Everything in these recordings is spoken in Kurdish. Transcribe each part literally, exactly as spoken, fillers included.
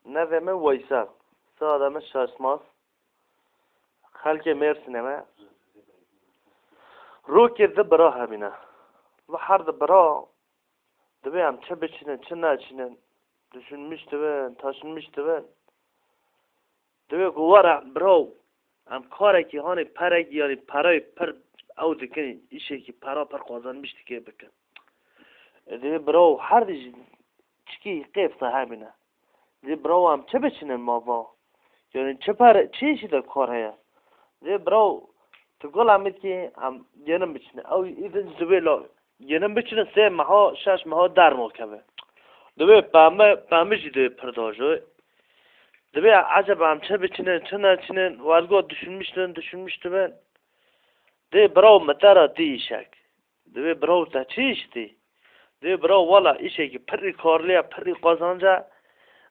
Nevê min Weysel. Sada min Şaşmaz. Xelkê Mêrsînê me. Rokê di bira hebîne. Ve her di bira divê em çi biçînin, çi neçînin. Düşünmüş dibin, taşınmış dibin. Divê ku were biraw, em karekî hanê perekî, yanî perayê pir ew dikin, îşekî pera pir qazanmiş dike bikin. E, divê biraw her di jî çikî qêfsa hebîne. Divê biraw em çi biçînin mava? Yanî çi pere, çi îşî de kar heye? Divê biraw tu gul em dikî em genim biçînin. Ew îdin ji divê la genim biçînin sê meha, şeş meha dermo keve. Divê peme, peme jî divê pir dajo. Divê eceba em çi biçînin, çi neçînin, wergo düşünmüş dibin, düşünmüş dibin. Divê biraw min te re dî îşek. Divê biraw te çi îş dî? Divê biraw wela îşekî pirî karlî ye, pirî qazanc e.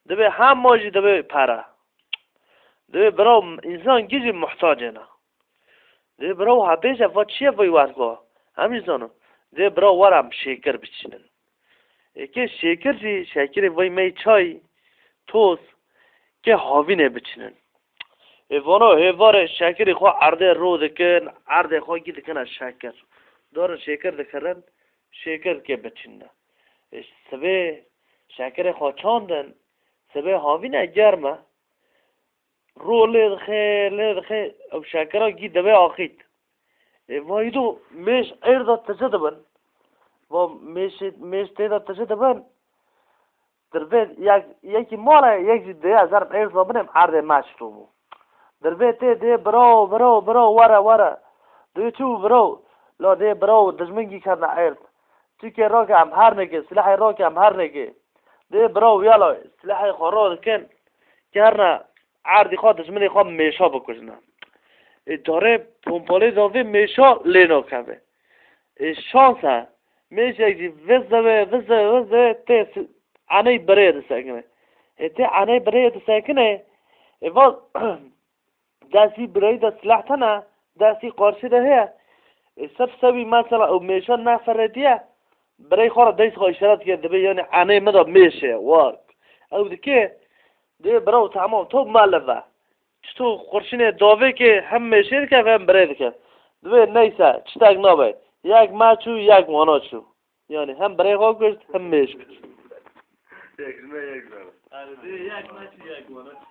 Divê hema jî divê pere. Divê biraw însan gijî muhtacê ne. Divê biraw hebêje va çi ye vay wergo. Em jî zanin. Divê biraw were em şêkir biçînin. Ê kê şêkir jî, şekirê vay mey çay, toz, kê havînê biçînin. Ê vano hêvarê şekirê xwe erdê ro dikin, erdê xwe gî dikine şekir. Dorin şêkir dikirin, şêkir kê biçînine. Ê sibê şekirê xwe çandin, sibê havîne germ e. Ro lê dixe, lê dixe, ew şekera gî divê axît. Ê vayî do mêş êrda tije dibin. Va mêşê, mêş tê de tije dibin. Dirbê yek, yekî mala, yek jî dê ez herim êrda binim, erdê me şito bû. Dirbê tê dê biraw, biraw, biraw, were, were. Dê çû biraw. La dê biraw, dijmin gî kerna êrd. Çikê rake em her neke, silahê rake em her neke. Dê biraw yala, silahê xwe ro dikin. Kerna erdî xwe dijminê xwe mêşa bikujine. Ê carê pompalê davê mêşa lê nakeve. Ê şans e. Mêşek jî vizdibe, vizdibe, vizdibe tê si-, eney birê disekine. Ê tê eney birê disekine. Ê va destî birayî de silah tene, destî qarşî de heye. Ê ser sewî mesela ew mêşa neferediye, birey xwe re dest xwe îşaret dike, dibê yanî enê min de mêş e, wak. Ew dike, dê biraw tamam, to melive. Çito qurşinê davê ke hem mêşê dike hem birê dike. Dibê neyse, çitek nabe. Yek me çû, yek wana çû. Yanî hem birê xwe kuşt, hem mêş kuşt. Yek ji me yek zana. Yanî dê yek me çû, yek wana çû.